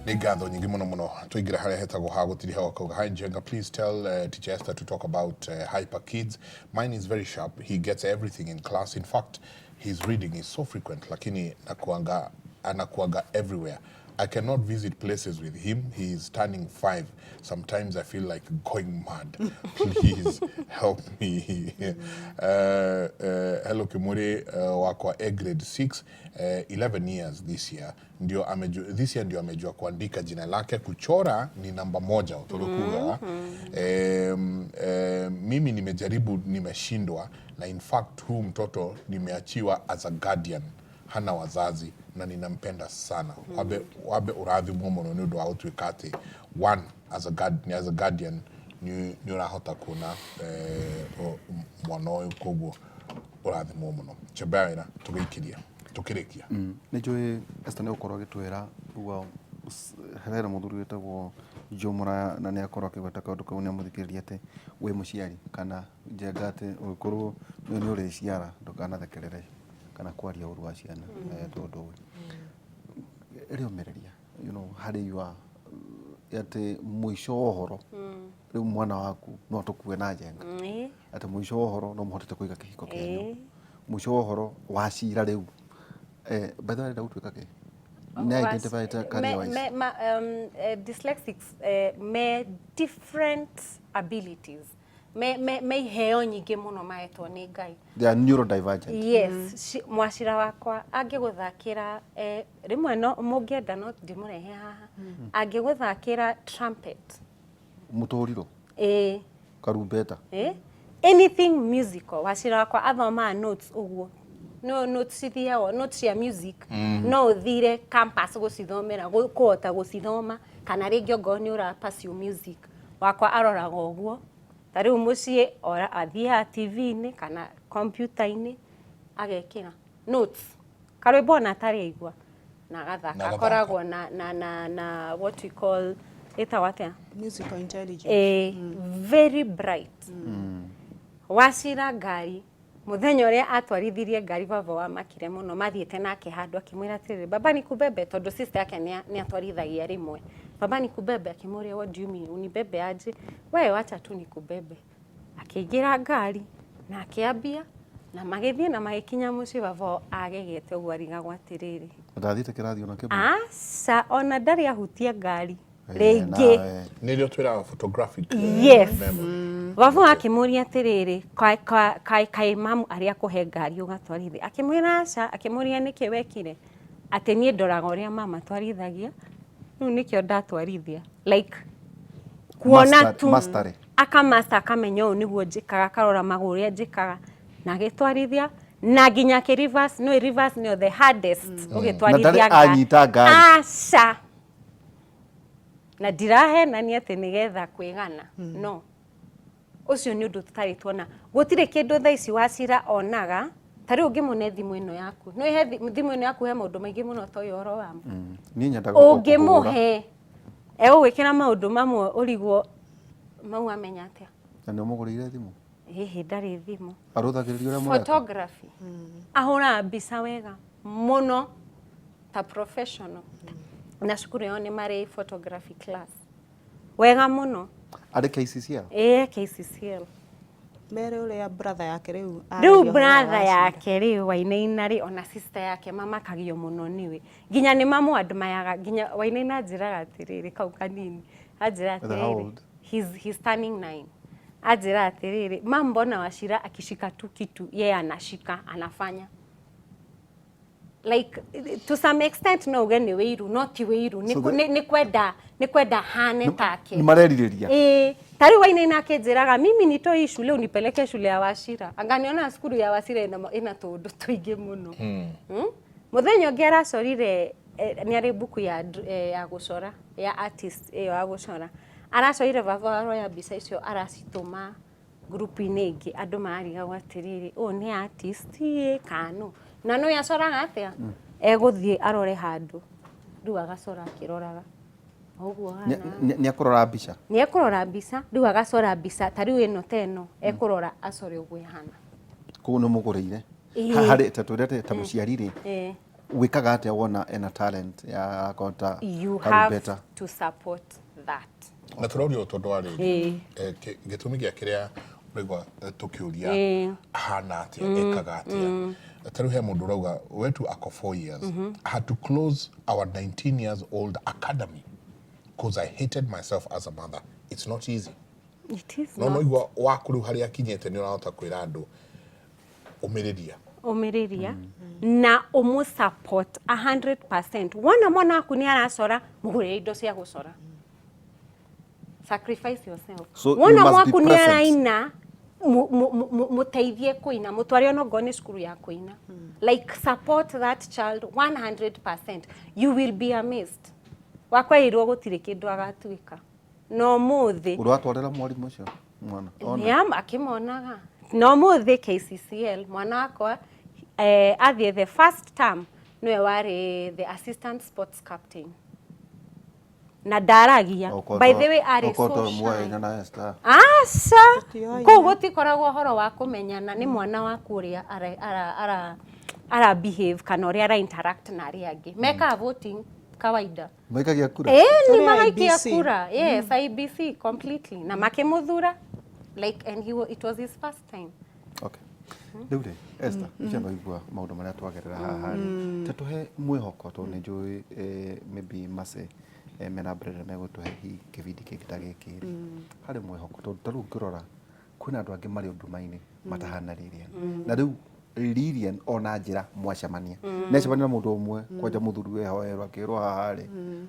Nĩ ngatho nyingĩ mũno mũno. Twaingĩra harĩa hetagwo ha gũtiriha wakauga, "Hi Njenga, please tell Teacher Esther to talk about hyper kids. Mine is very sharp. He gets everything in class. In fact, his reading is so frequent, lakini nakuanga anakuanga everywhere. I cannot visit places with him. He is turning 5. Sometimes I feel like going mad. Please help me." Hello Kimuri, wakwa A grade 6, 11 years this year. Ndio amejua, this year ndio amejua kuandika jina lake. Kuchora ni namba moja utorokuga. Mimi nimejaribu, nimeshindwa, na in fact huu mtoto nimeachiwa as a guardian, hana wazazi na ninampenda sana. Wabe wabe ũrathimwo mũno nĩ ũndũ wa gũtuĩka atĩ one as a guardian nĩ nĩ ũrahota kuona mwana ũyũ, koguo ũrathimwo mũno. Chembea wĩra tũgĩikĩria tũkĩrĩkia. Nĩ njũĩ Esther nĩ gũkorwo agĩtwĩra ũguo hena mũthuri wĩtagwo Joe Mũraya na nĩ akorwo akĩgweta kaũndũ kau, nĩ amũthikĩrĩria atĩ wĩ mũciari kana Njenga atĩ ũngĩkorwo nĩ ũrĩciara, ndũkanathekerere kana kwaria ũru wa ciana, tondũ rĩũmĩrĩria harĩ you are atĩ mũico wa ũhoro rĩu mwana waku no atũkue na Njenga, atĩ mũico wa ũhoro no mũhotete kũiga kĩhiko kĩanyu, mũico wa ũhoro wa cira rĩu, by the way, arenda gũtuĩka kĩ? Nĩ identified career wise? Me, ma, um, eh, dyslexics me different abilities, me iheo nyingĩ mũno mahetwo nĩ Ngai. They are neurodivergent. Yes, mwacira wakwa angĩgũthakĩra, rĩmwe no mũngĩenda no ndĩmũrehe haha, angĩgũthakĩra trumpet. Mũtũrirũ? Ĩĩ. Karumbeta? Anything musical. Wacira wakwa athomaga notes ũguo, no notes cithiagwo, notes cia music, no ũthire campus gũcithomera kũhota gũcithoma, kana rĩngĩ ongorwo nĩ ũra pursue music. Wakwa aroraga ũguo, ta rĩu mũciĩ ora athiaga TV-inĩ kana kompiuta-inĩ, agekĩra notes karwĩmbo ona atarĩ aigua na agathaka. Na agathaka. Akoragwo na what we call, ĩtagwo atĩa? Musical intelligence. Very bright. Wacira ngari, muthenya ũrĩa atwarithirie ngari, baba wamakire mũno. Mathiĩte nake handũ, akĩmwĩra atĩrĩrĩ, "Baba, nikubebe?" Tondũ sister yake nĩ atwarithagia rĩmwe. "Baba, nikubebe?" Akĩmũria, "What do you mean, unibebe aje? Wewe wacha tu nikubebe." Akĩingĩra ngari na akĩambia na magĩthiĩ na magĩkinya mũciĩ. Baba agegete ũguo, arigagwo atĩrĩrĩ, Ndathiĩte kĩrathi ona kĩmwe? Aca, ona ndarĩ ahutia ngari rĩngĩ. Nawe. Nĩrĩo twĩraga photographic Yes. memory. Baba akĩmũria atĩrĩrĩ, "Kaĩ mamu arĩa akũhe ngari ũgatwarithia?" Akĩmwĩra aca. Akĩmũria, "Nĩkĩ wekire?" Atĩ, "Niĩ ndoraga ũrĩa mama twarithagia, rĩu nĩkĩo ndatwarithia." Like kuona tu. Mastery. Akamasta, akamenya ũũ nĩguo njĩkaga, akarora magũrũ ũrĩa njĩkaga na agĩtwarithia, na nginya akĩ reverse. No reverse nĩyo the hardest ũgĩtwarithia. Na ndarĩ anyita ngari? Aca, na ndirahenania atĩ nĩgetha kwĩgana, no ũcio nĩ ũndũ tũtarĩ tuona. Gũtirĩ kĩndũ thaa ici Wacira onaga. Ta rĩu ũngĩmũne thimũ ĩno yaku, nĩ he thimũ ĩno yaku he maũndũ maingĩ mũno ta ũyũ ũhoro wa Niĩ nyendaga o kũhũra. Ũngĩmũhe, egũgwĩkĩra maũndũ mamwe ũrigwo mau amenya atĩa. Na nĩ ũmũgũrĩire thimũ? Hihi ndarĩ thimũ. Arũthagĩrĩria ũrĩa mũreka? Photography, ahũraga mbica wega mũno ta professional, na cukuru yao nĩ marĩ photography class wega mũno. Arĩ KCCL? Ĩĩ, KCCL. Mere ũrĩa brother yake rĩu Rĩu aragia ũhoro wa brother Wachira. Yake rĩu Wainaina rĩ, ona sister yake mamakagio mũno nĩwe, nginya nĩ mamũ-admire. Nginya Wainaina anjĩraga atĩrĩrĩ, kau kanini anjĩra They're how atĩrĩrĩ, old? He's turning 9. Anjĩra atĩrĩrĩ, "Mam, mbona Wachira akishika tu kitu yeye anashika anafanya?" Like to some extent no uge nĩ wĩiru, no ti wĩiru, nĩ nĩ kwenda hane take. Nĩ marerirĩria. Ĩĩ, ta rĩu Wainaina akĩnjĩraga, "Mimi nitoi shule unipeleke shule ya Wachira." Anganiona cukuru ya Wachira ĩna tũũndũ tũingĩ mũno. Mũthenya ũngĩ aracorire, nĩ arĩ mbuku ya gũcora ya artist ĩyo ya gũcora, aracorire baba aroya mbica icio aracitũma ngurubu-inĩ ĩngĩ. Andũ mararigagwo atĩrĩrĩ, ũyũ nĩ artist ĩ kana na nĩ acoraga atĩa? Egũthiĩ arore handũ, rĩu agacora akĩroraga ũguo hana. Nĩ akũrora mbica? Nĩ ekũrora mbica, rĩu agacora mbica ta rĩu ĩno, ta ĩno ekũrora acore ũguo ĩhana. Koguo nĩ ũmũgũrĩire? Ĩĩ. Harĩ ta twĩre atĩ ta mũciari rĩ, Wĩkaga atĩa wona ena talent ya kota You have karumbeta? to support that. Na tũrorio tondũ wa rĩrĩ, Ĩĩ. gĩtũmi gĩa kĩrĩa ũraigua tũkĩũria Ĩĩ. ahana atĩa, ekaga atĩa, ta rĩu he mũndũ ũrauga wetu ako 4 years. I had to close our 19 years old academy because I hated myself as a mother. It's not easy. It is No not. no igua waku rĩu harĩa akinyĩte nĩ ũrahota kwĩra andũ ũmĩrĩria. Ũmĩrĩria na ũmũ support 100%. Wona mwana waku nĩ aracora, mũgũrĩre indo cia gũcora. Sacrifice yourself. So you Wona must be mwaku nĩ present. araina, mũteithie kũina, mũtware onokorwo nĩ cukuru ya kũina. Like, support that child 100%. You will be amazed. Wakwerirwo gũtirĩ kĩndũ agatuĩka, no mũthĩ Ũratwarĩra mwarimũ ũcio mwana ona? Nĩam akĩmonaga no mũthĩ KCCL mwana wakwa athiĩ the first term nĩwe warĩ the assistant sports captain na ndaragia. By the way, arĩ so shy. Muoyaina na Esther? Aca. Tũtioaine. Kũu gũtikoragwo ũhoro wa kũmenyana, nĩ mwana waku ũrĩa ara behave kana ũrĩa ara interact na arĩa angĩ. Mekaga voting kawaida. Maikagia kura? Ĩĩ, nĩ Tũrĩ magaikia IEBC. kura. Yes, IEBC completely, na makĩmũthura, like, and it was his first time. Okay. Rĩu rĩ, Esther, icio no igua maũndũ marĩa twagerera haha rĩ, ta tũhe mwĩhoko, tondũ nĩ njũĩ maybe Mercy mena Brenda megũtũhe hihi kĩbindi kĩngĩ ta gĩkĩ rĩ, harĩ mwĩhoko, tondũ ta rĩu ũngĩrora kwĩna andũ angĩ marĩ nduma-inĩ matahana Lilian, na rĩu Lilian ona njĩra mwacemania nĩacemania na mũndũ ũmwe kwanja mũthuri wehoerwo akĩrwo haha rĩ,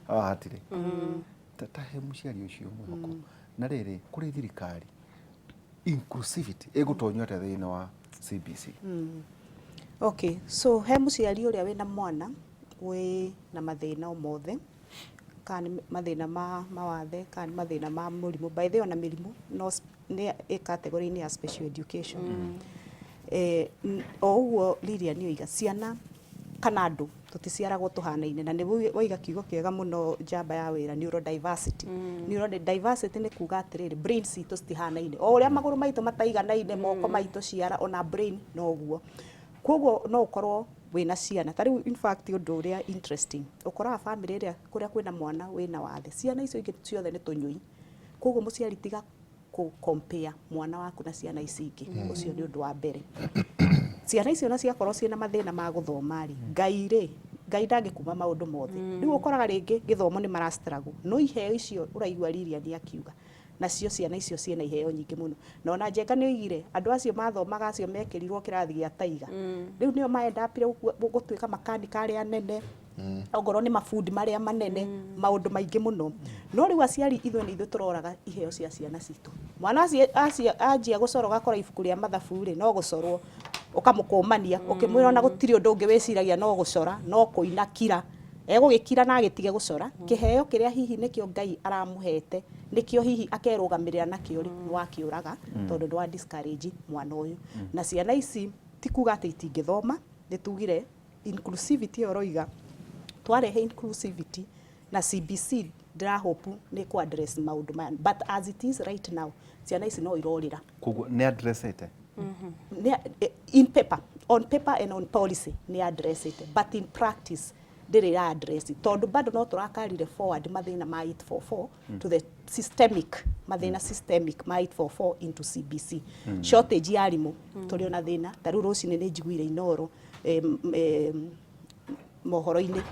haha hatirĩ. Ta he mũciari ũcio mwĩhoko, na rĩrĩ kũrĩ thirikari, inclusivity ĩgũtonyio atĩa thĩinĩ wa CBC? Okay, so he mũciari ũrĩa wĩna mwana wĩ na mathĩna o mothe, kana nĩ mathĩna ma mawathe, kana nĩ mathĩna ma mũrimũ. By the way, ona mĩrimũ no nĩ ĩ category-inĩ ya special education. O ũguo Lilian oiga, ciana kana andũ tũticiaragwo tũhanaine, na nĩ waiga kiugo kĩega mũno, njamba ya wĩra, neurodiversity. Neurodiversity nĩ kuga atĩrĩrĩ, brain citũ citihanaine, o ũrĩa magũrũ maitũ mataiganaine, moko maitũ, ciara, ona brain noguo. Koguo no ũkorwo wĩna ciana ta rĩu, in fact, ũndũ ũrĩa interesting, ũkoraga family ĩrĩa kũrĩa kwĩna mwana wĩna wathe, ciana icio ingĩ ciothe nĩ tũnyui. Koguo mũciari, tiga kũ compare mwana waku na ciana ici ingĩ. Ũcio nĩ ũndũ wa mbere. Ciana icio na ciakorwo ciĩna mathĩna ma gũthoma rĩ, Ngai rĩ, Ngai ndangĩkuma maũndũ mothe. Rĩu ũkoraga rĩngĩ gĩthomo nĩ mara struggle, no iheo icio ũraigua Lilian akiuga nacio, ciana icio ciĩna iheo nyingĩ mũno. Na ona Njenga nĩ oigire andũ acio mathomaga, acio mekĩrirwo kĩrathi gĩa taiga, rĩu nĩo maendapire gũtuĩka makanika arĩa anene, ongorwo nĩ mabundi marĩa manene, maũndũ maingĩ mũno. No rĩu aciari ithuĩ nĩ ithuĩ tũroraga iheo cia ciana citũ. Mwana anjia gũcora, ũgakora ibuku rĩa mathabu rĩ, no gũcorwo, ũkamũkũmania ũkĩmwĩra ona gũtirĩ ũndũ ũngĩ wĩciragia, no gũcora, no kũina, kira egũgĩkira na agĩtige gũcora. Kĩheo kĩrĩa hihi nĩkĩo Ngai aramũhete, nĩkĩo hihi akerũgamĩrĩra nakĩo rĩ, nĩ wakĩũraga, tondũ nĩ wa discourage mwana ũyũ. Na ciana ici ti kuga atĩ itingĩthoma. Nĩ tugire inclusivity ĩyo ũroiga, twarehe inclusivity na CBC, ndĩrahope nĩ kũ address maũndũ maya, but as it is right now, ciana ici no irorĩra. Koguo nĩ addressete? In paper, on paper and on policy nĩ address it, but in practice ndĩrĩ ĩra address, tondũ bado no tũrakarire forward mathĩna ma 844 to the systemic mathĩna, systemic ma 844 into CBC. Shortage ya arimũ, tũrĩ ona thĩna. Ta rĩu rũcinĩ nĩ njiguire Inoro mohoro-inĩ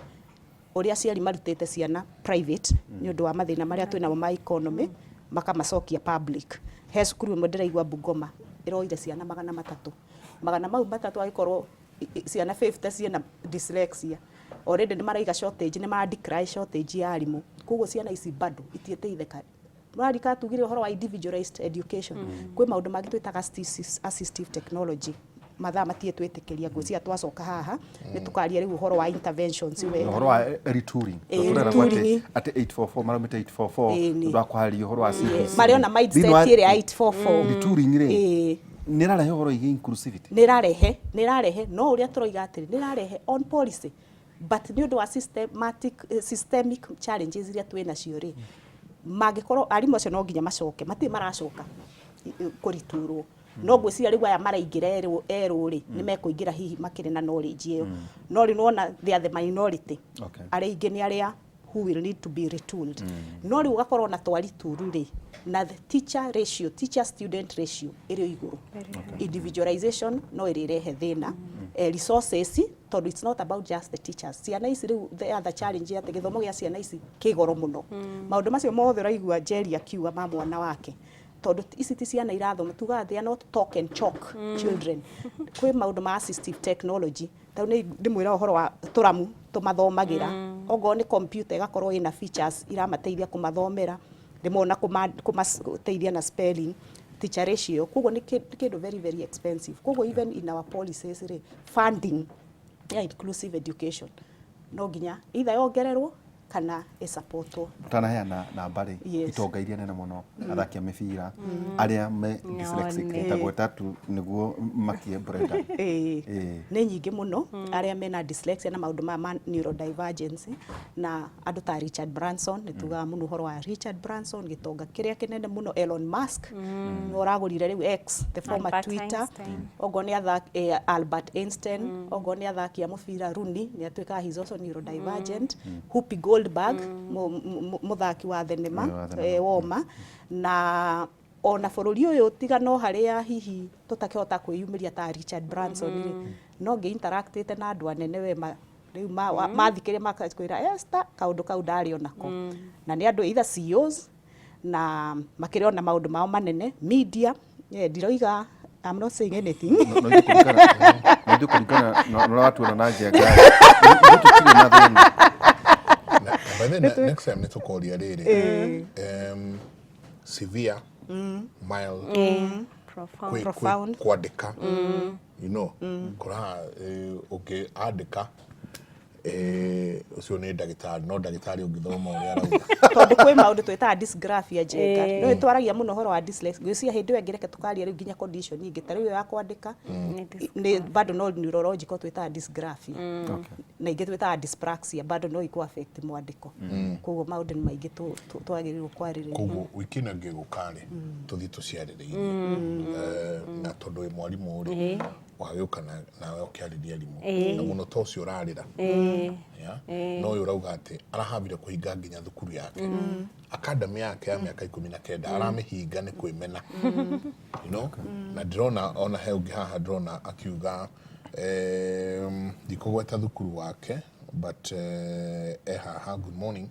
ũrĩa aciari marutĩte ciana private nĩ ũndũ wa mathĩna marĩa twĩnamo ma economy, makamacokia public. He cukuru ĩmwe ndĩraigua Bungoma ĩroire ciana 300, magana mau matatũ agĩkorwo ciana 50 ciĩna dyslexia. Already nĩ maraiga shortage, nĩ mara declare shortage ya arimũ. Koguo ciana ici bado itiĩteithĩka. Mũrarika tugire ũhoro wa individualized education, kwĩ maũndũ mangĩ twĩtaga assistive technology. Mathaa matirĩ twĩtĩkĩria, ngwĩciria twacoka haha nĩ tũkaria rĩu ũhoro wa interventions wega. Ũhoro wa retooling. Ĩĩ, Tũreragwo atĩ retooling. atĩ 844 maromĩte 844 Ĩĩ, nĩ. ũndũ wa kwarĩria ũhoro wa CBC. Marĩ ona mindset Thĩinĩ wa ĩrĩa ya 844. Retooling rĩ, Ĩĩ. nĩ ĩrarehe ũhoro wĩgiĩ inclusivity? Nĩ ĩrarehe, no ũrĩa tũroiga atĩrĩ, nĩ ĩrarehe on policy, but nĩ ũndũ wa systematic, systemic challenges iria twĩ nacio rĩ, mangĩkorwo arimũ acio no nginya macoke, matirĩ maracoka kũriturwo. No ngwĩciria rĩu aya maraingĩra erũ erũ rĩ, nĩ mekũingĩra hihi makĩrĩ na knowledge ĩyo, no rĩu nĩwona they are the minority. Arĩa aingĩ nĩ arĩa who will need to be retooled. No rĩu ũgakorwo na twarituru rĩ, na the teacher ratio, teacher student ratio ĩrĩ o igũrũ, individualization no ĩrĩrehe thĩna, resources, tondũ it's not about just the teachers. Ciana ici rĩu, the other challenge atĩ gĩthomo gĩa ciana ici kĩ goro mũno. Maũndũ macio mothe ũraigua Jerry akiuga ma mwana wake, tondũ ici ti ciana irathoma tugaga they are not talk and chalk children. Kwĩ maũndũ ma assistive technology, tau nĩ ndĩmwĩra ũhoro wa tũramu tũmathomagĩra, okorwo nĩ computer ĩgakorwo ĩna features iramateithia kũmathomera rĩmwe ona kũmateithia na spelling, teacher ratio. Koguo nĩ kĩndũ very very expensive. Koguo even in our policies rĩ, funding ya inclusive education no nginya either yongererwo kana ĩsupportwo. Ũtanaheana namba rĩ, itonga iria nene mũno, athaki a mĩbira arĩa me dyslexic, Nyone. ta gweta tu nĩguo makie Brenda. Ĩĩ. Ĩĩ. Nĩ nyingĩ mũno arĩa mena dyslexia na maũndũ maya ma neurodivergence, na andũ ta Richard Branson. Nĩ tugaga mũno ũhoro wa Richard Branson, gĩtonga kĩrĩa kĩnene mũno, Elon Musk nĩ ũragũrire rĩu X, the former Albert Twitter. Einstein. Okorwo nĩ athaki, Albert Einstein, okorwo nĩ athaki a mũbira, Rooney nĩ atuĩkaga, he's also neurodivergent. Whoopi Goldberg, mũthaki wa thenema, Wa thenema. Woma na ona bũrũri ũyũ, tiga no harĩa hihi tũtakĩhota kwĩyumĩria ta Richard Branson rĩ, no ngĩ interactĩte na andũ anene we ma, rĩu mathikĩrĩria makakwĩra, "Esther, kaũndũ kau ndarĩ onako," na nĩ andũ either CEOs na makĩrĩ ona maũndũ mao manene media. Ndiroiga, I'm not saying anything. No ithuĩ kũringana na ũrĩa watuona na Njenga, ithuĩ tũtirĩ na thĩna. Na by then, next time nĩ tũkoria rĩrĩ, severe, mild, Profound. Profound. Kwandĩka, kũraha ũngĩandĩka, ũcio nĩ ndagĩtarĩ, no ndagĩtarĩ ũngĩthoma ũrĩa arauga. Tondũ kwĩ maũndũ twĩtaga dysgraphia, Njenga, nĩ twaragia mũno ũhoro wa dyslexia. Ngwĩciria hĩndĩ ĩyo ĩngĩ reke tũkaria rĩu nginya condition ingĩ ta rĩu ĩyo ya kwandĩka. Nĩ Nĩ bado no neurological, twĩtaga dysgraphia, na ingĩ twĩtaga dyspraxia, bado no ikũ affect mwandĩko. Koguo maũndũ nĩ maingĩ twagĩrĩirwo kwarĩrĩria. Koguo wiki ĩno ĩngĩ gũka rĩ, tũthiĩ tũciarĩrĩirie. Na tondũ wĩ mwarimũ rĩ, wagĩũka nawe ũkĩarĩria arimũ, na mũno ta ũcio ũrarĩra. Yeah? No ũyũ ũrauga atĩ arahabire kũhinga nginya thukuru yake, academy yake ya mĩaka 19, aramĩhinga nĩ kwĩmena. Na ndĩrona ona he ũngĩ haha ndĩrona akiuga, ndikũgweta thukuru wake, but haha, "Good morning.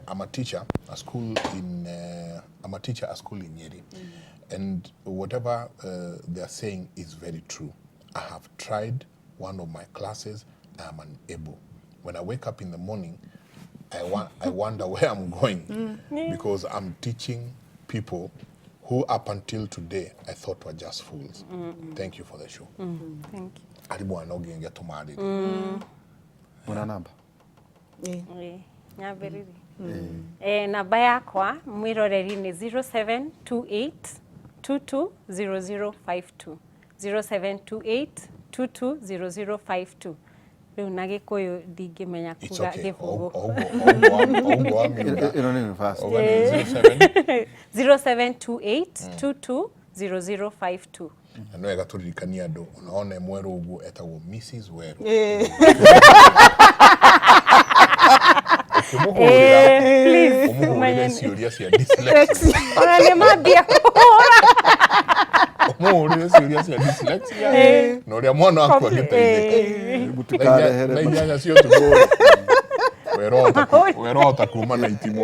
I'm a teacher a school in I'm a teacher at school in Nyeri, and whatever they are saying is very true. I have tried one of my classes. I am unable. When I wake up in the morning, I wonder where I'm going because I'm teaching people who up until today I thought were just fools. Thank you for the show." Thank you. Arimũ aya no nginya tũmarĩrie. Mwena namba. Ĩĩ. Ĩĩ, nyambĩrĩrie. Namba yakwa mwĩroreri nĩ 0728 220052, 0728 220052. Rĩu na Gĩkũyũ ndingĩmenya It's kuga okay. Gĩbũgũ. Oguo wamiuga. Ĩno nĩ university. Oguo nĩ 07 0728 220052. Na nĩ wega tũririkanie andũ ona one mwerũ ũguo etagwo Mrs. Weru. Ũkĩmũhũrĩra, Please, ũmũhũrĩre menyeni. ciũria cia dyslexia. Ona nĩ mambia kũhũra. Ũmũhũrĩre ciũria cia dyslexia na ũrĩa mwana waku angĩteithĩka. Mũtikarehere Na 8 cia ũtukũ werota kuma na itimũ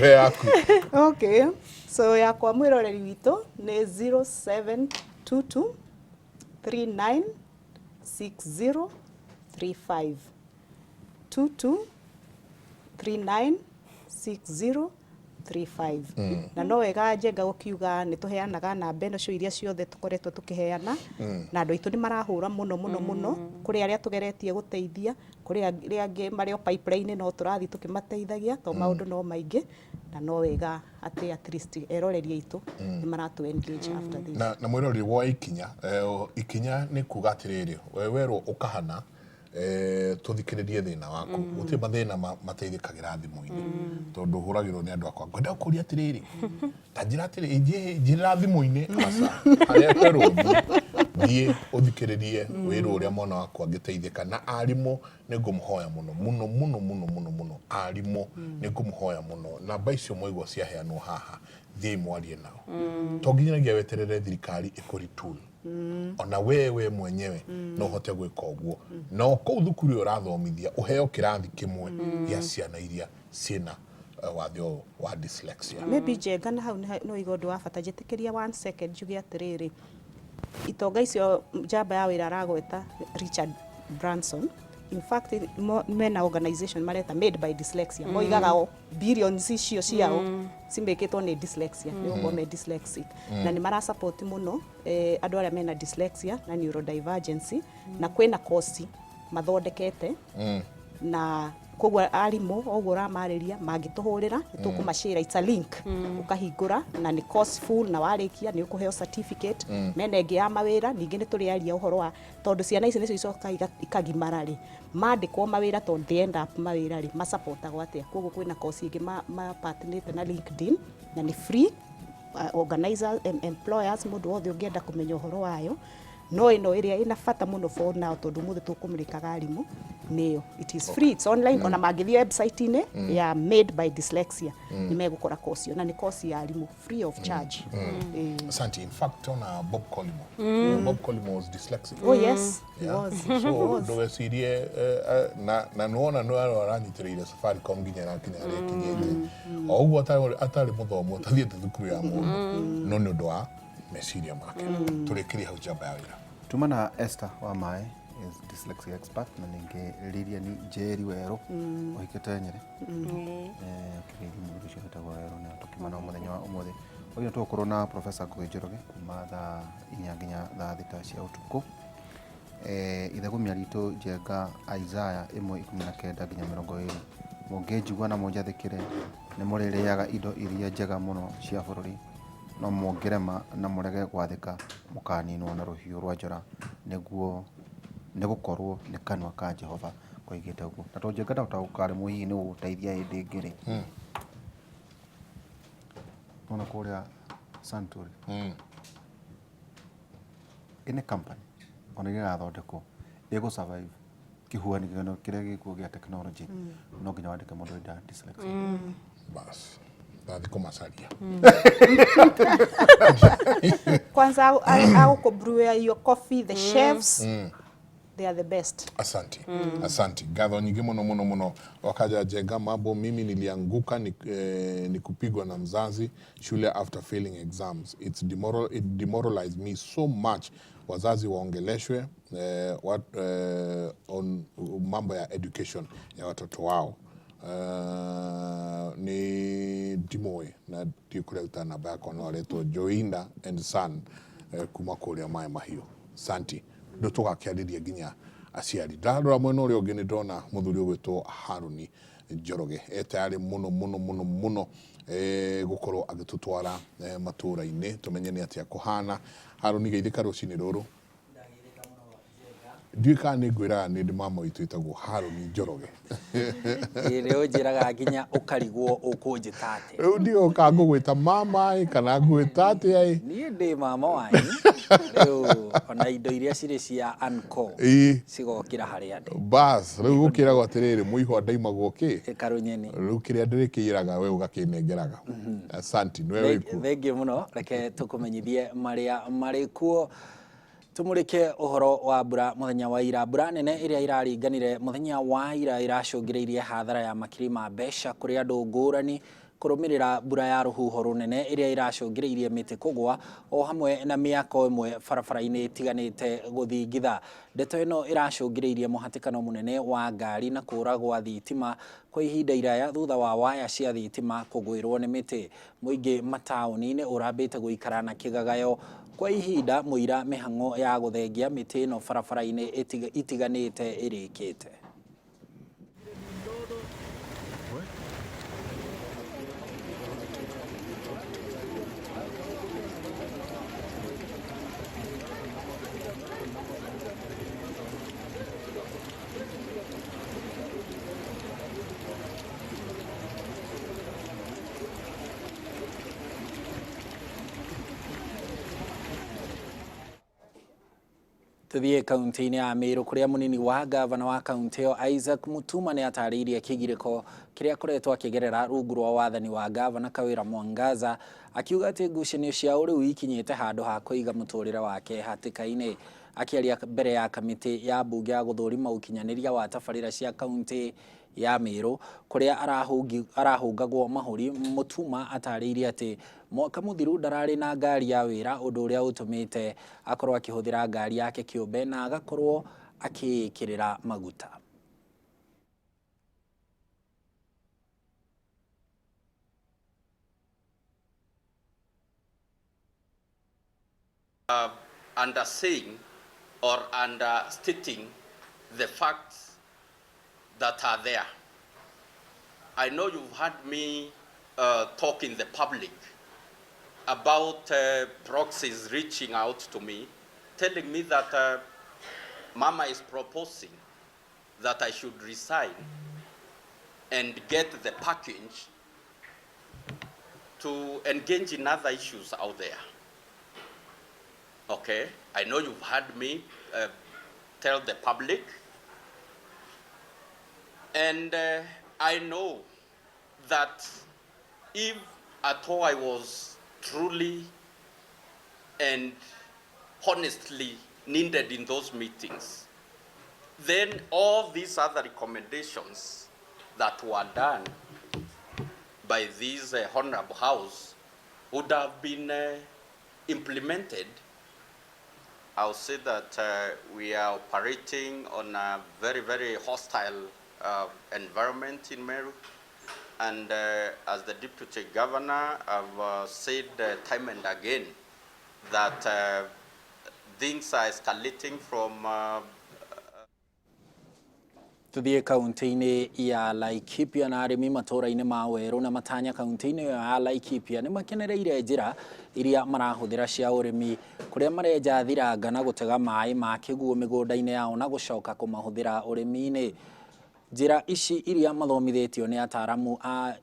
we yaku. Okay, so yakwa mwĩroreri witũ nĩ 0722 39 60 35, 22 39 60 35. Na no wega Njenga gũkiuga nĩ tũheanaga namba ĩno cio iria ciothe tũkoretwo tũkĩheana, na andũ aitũ nĩ marahũra mũno mũno mũno. Kũrĩ arĩa tũgeretie gũteithia, kũrĩ arĩa angĩ marĩ o pipeline, no tũrathiĩ tũkĩmateithagia to maũndũ no maingĩ, na no wega atĩ at least eroreri aitũ nĩ maratũ engage after this. Na mwĩroreri wa ikinya, ikinya nĩ kuga atĩrĩrĩ, we werwo ũkahana. Tuthikiririe thina waku gutirĩ mathĩna mateithĩkagĩra thimũ-inĩ tondũ hũragĩrwo nĩ andũ akwa ngwenda gũkũria atĩrĩrĩ ta njĩra atĩrĩ njĩrĩra thimũ-inĩ aca harĩa kwerwo thiĩ ũthikĩrĩrie wĩrwo ũrĩa mwana waku angĩteithĩka na arimũ nĩ ngũmũhoya mũno mũno mũno mũno mũno mũno arimũ nĩ ngũmũhoya mũno namba icio mwaigua ciaheanwo haha thiĩi mwarie nao to nginyagia weterere thirikari ĩkũretool ona wewe mwenyewe no ũhote gwĩka ũguo na o kũu thukuru ĩyo ũrathomithia ũheo kĩrathi kĩmwe gĩa ciana iria ciĩna wathe ũyũ wa dyslexia. Maybe Njenga na hau no iga ũndũ wa bata njĩtĩkĩria one second njuge atĩrĩrĩ itonga icio njamba ya wĩra aragweta Richard Branson in fact mena organization mareta Made by Dyslexia moigaga o billions icio ciao cimĩkĩtwo nĩ dyslexia nĩ gũkorwo me dyslexic na nĩ marasupport mũno andũ arĩa mena dyslexia na neurodivergency na kwĩna kosi mathondekete na koguo arimũ oguo ũramarĩria mangĩtũhũrĩra nĩ tũkũmacĩra it's a link ũkahingũra na nĩ course full na warĩkia nĩ ũkũheo certificate mena ĩngĩ ya mawĩra ningĩ nĩ tũrĩaria ũhoro wa tondũ ciana ici nĩcio icokaga ikagimara rĩ mandĩkwo mawĩra tondũ they end up mawĩra rĩ masupportagwo atĩa koguo kwĩna course ĩngĩ mapatnĩte na LinkedIn na nĩ free organizers employers mũndũ wothe ũngĩenda kũmenya ũhoro wayo no ĩno ĩrĩa ĩna bata mũno for now tondũ ũmũthĩ tũkũmũrĩkaga arimũ nĩyo it is free it's online ona mangĩthiĩ website-inĩ ya Made by Dyslexia nĩ megũkora course ĩyo na nĩ course ya arimũ free of charge. Asante. In fact, ona Bob Collymore. Bob Collymore was dyslexic. Oh yes, he was. So ndũgecirie na nĩwona nĩ arĩa aranyitĩrĩire Safaricom nginya ĩrakinya harĩa ĩkinyĩte o ũguo atarĩ mũthomu atathiĩte thukuru ya mũndũ no nĩ ũndũ wa meciria make tũrĩkĩrie hau njamba ya wĩra. Tuma na Esther wa Mae is dyslexia expert na ningĩ Lilian Njeri Werũ ũhikĩte Nyĩrĩ ũkĩgeithia mũndũ ũcio wĩtagwo Werũ na tũkĩmana mũthenya wa ũmũthĩ ũyũ tũgũkorwo na Professor Ngugi Njoroge kuma thaa 4 nginya thaa 6 cia ũtukũ. Ithegumia ritũ Njenga Isaiah 1:19 nginya 20 mũngĩnjigua na mũnjathĩkĩre nĩ mũrĩrĩaga indo iria njega mũno cia bũrũri no mũngĩrema na mũrege gwathĩka mũkaninwo na rũhiũ rwa njora nĩguo nĩgũkorwo nĩ kanua ka Jehova koigĩte ũguo na tondũ Njenga ndahota gũkaremwo hihi nĩ gũgũteithia hĩndĩ ĩngĩ rĩ nona kũrĩa Suntory ĩnĩ company ona iria ĩrathondekwo ĩgũ survive kĩhuanĩro kĩrĩa gĩkuo gĩa technology no nginya wandĩke mũndũ wĩna dyslexia. Bas ndathi kũmacaria. Kwanza agũkũ your coffee, the chefs they are the best. Asante. Asante. Ngatho nyingĩ mũno mũno mũno wakaja Njenga mambo mimi nilianguka ni kupigwa na mzazi shule after failing exams. It demoralized me so much. Wazazi waongeleshwe on mambo ya education ya watoto wao. Ni ndimũĩ na ndikũreruta namba yakwa no aretwo Joinda and Son kuma kũrĩa Maĩ Mahiũ. Santi nĩ tũgakĩarĩria nginya aciari ndarora mwena ũrĩa ũngĩ nĩ ndona mũthuri ũgwĩtwo Harũni Njoroge e tayarĩ mũno mũno mũno mũno gũkorwo agĩtũtwara matũũra-inĩ tũmenye nĩ atĩa kũhana. Harũni geithĩka rũcinĩ rũrũ. Ndiũĩ kana nĩ ngwĩraga nĩ ndĩ mama witũ wĩtagwo Harũni Njoroge. Nĩ ũnjĩraga nginya ũkarigwo ũkũnjĩta atĩa. Rĩu ndiũĩ kana ngũgwĩta mama ĩ kana ngũgwĩta atĩa ĩ. Niĩ ndĩ mama wanyu rĩu ona indo iria cirĩ cia uncle cigokĩra harĩa ndĩ. Bas rĩu gũkĩragwo atĩrĩrĩ mũihwa ndaimagwo kĩ Ĩkarũnyeni. Rĩu kĩrĩa ndĩrĩkĩiraga we ũgakĩnengeraga. Asante nĩwe wĩkuo. Thengiũ mũno reke tũkũmenyithie marĩa marĩ kuo. Tumurike uhoro wa mbura muthenya wa ira. Mbura nene iria iraringanire muthenya wa ira iracũngĩrĩirie hathara ya makiri ma mbeca kũrĩ andũ ngũrani kũrũmĩrĩra mbura ya rũhuho rũnene iria iracũngĩrĩirie mĩtĩ kũgwa o hamwe na mĩako ĩmwe barabara-inĩ ĩtiganĩte gũthingitha. Ndeto ĩno ĩracũngĩrĩirie mũhatĩkano mũnene wa ngari na kũra gwa thitima kwa ihinda iraya thutha wa waya cia thitima kũgwĩrwo nĩ mĩtĩ. Mũingĩ mataũni-inĩ ũrambĩte gũikara na kĩgagayo kwa ihinda mũira mĩhang'o ya gũthengia mĩtĩ ĩno barabara-inĩ itiganĩte ĩrĩkĩte. Tuthiĩ kaunti-inĩ ya Meru kũrĩa mũnini wa gavana wa kaunti ĩyo Isaac Mutuma nĩ atarĩirie kĩgirĩko kĩrĩa akoretwo akĩgerera rungu rwa wathani wa gavana Kawĩra Mwangaza, akiuga atĩ ngucanio cia ũrĩu ikinyĩte handũ ha kũiga mũtũrĩre wake hatĩka-inĩ. Akĩaria mbere ya kamĩtĩ ya mbunge ya gũthũrima ũkinyanĩria wa tabarĩra cia kaunti ya Meru kũrĩa arahũngagwo mahũri, Mutuma atarĩirie atĩ mwaka mũthiru ndararĩ na ngari ya wĩra, ũndũ ũrĩa ũtũmĩte akorwo akĩhũthĩra ngari yake kĩũmbe na agakorwo akĩĩkĩrĩra maguta. Under saying or understating the facts that are there. I know you've heard me talk in the public about proxies reaching out to me, telling me that Mama is proposing that I should resign and get the package to engage in other issues out there. Okay, I know you've heard me tell the public, and I know that if at all I was truly and honestly needed in those meetings, then all these other recommendations that were done by this honorable house would have been implemented. I'll say that we are operating on a very, very hostile environment in Meru. And as the deputy governor, I've said time and again that things are escalating from Tuthiĩ kaunti-inĩ ya Laikipia na arĩmi matũũra-inĩ ma Werũ na Matanya kaunti-inĩ ĩyo ya Laikipia nĩ makenereire njĩra iria marahũthĩra cia ũrĩmi kũrĩa marenja thiranga na gũtega maĩ ma kĩguũ mĩgũnda-inĩ yao na gũcoka kũmahũthĩra ũrĩmi-inĩ. Njĩra ici iria mathomithĩtio nĩ ataaramu a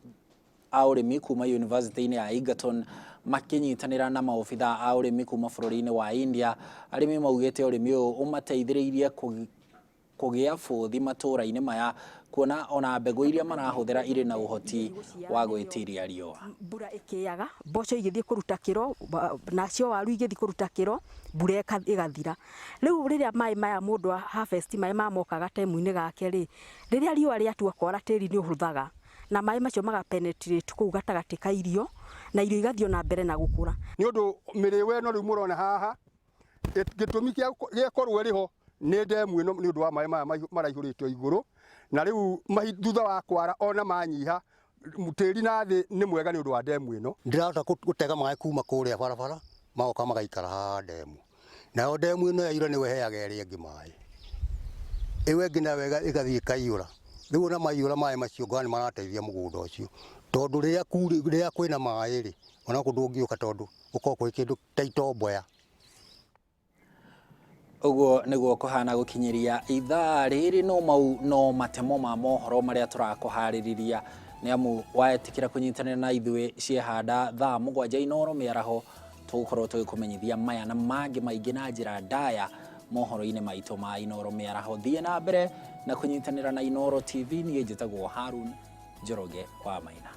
ũrĩmi kuma University-inĩ ya Egerton makĩnyitanĩra na maobitha a ũrĩmi kuma bũrũri-inĩ wa India. Arĩmi maugĩte ũrĩmi ũyũ ũmateithĩrĩirie kũgĩa bũthi matũũra-inĩ maya kuona ona mbegũ iria marahũthĩra irĩ na ũhoti wa gwĩtiria riũa. Mbura ĩkĩaga, mboco igĩthiĩ kũruta kĩro, nacio waru igĩthiĩ kũruta kĩro, mbura ĩgathira. Rĩu rĩrĩa maĩ maya mũndũ harvest maĩ mamoka gatemu-inĩ gake rĩ, rĩrĩa riũa rĩatua kwara tĩri nĩ ũhũthaga na maĩ macio maga penetrate kũu gatagatĩ ka irio na irio igathiĩ na mbere na gũkũra. Nĩ ũndũ mĩrĩwe ĩno rĩu mũrona haha, gĩtũmi gĩa korwo ĩrĩ ho nĩ ndemu ĩno nĩ ũndũ wa maĩ maya maraihũrĩtwo igũrũ, na rĩu thutha wa kwara ona manyiha tĩri na thĩ nĩ mwega nĩ ũndũ wa ndemu ĩno. Ndĩrahota gũtega maĩ kuma kũrĩa barabara magoka magaikara haha ndemu, nayo ndemu ĩno yaiyũra nĩyo ĩheaga ĩrĩa ĩngĩ maĩ, ĩyo ĩngĩ nayo ĩgathiĩ ĩkaiyũra. Rĩu ona maiyũra maĩ macio ngona nĩ marateithia mũgũnda ũcio, tondũ rĩrĩa kwĩna maĩ rĩ, ona kũndũ ũngĩũka tondũ gũkoragwo kwĩ kĩndũ ta itomboya. Ũguo nĩguo kũhana gũkinyĩria ithaa rĩrĩ, no mau no matemo ma mohoro marĩa tũrakũharĩrĩria nĩ amu waetĩkĩra kũnyitanĩra na ithuĩ ciehanda thaa 7 Inooro mĩaraho tũgũkorwo tũgĩkũmenyithia maya na mangĩ maingĩ na njĩra ndaya mohoro-inĩ maitũ ma Inooro mĩaraho. Thiĩ na mbere na kũnyitanĩra na Inooro TV. Niĩ njĩtagwo Harun Njoroge wa Maina.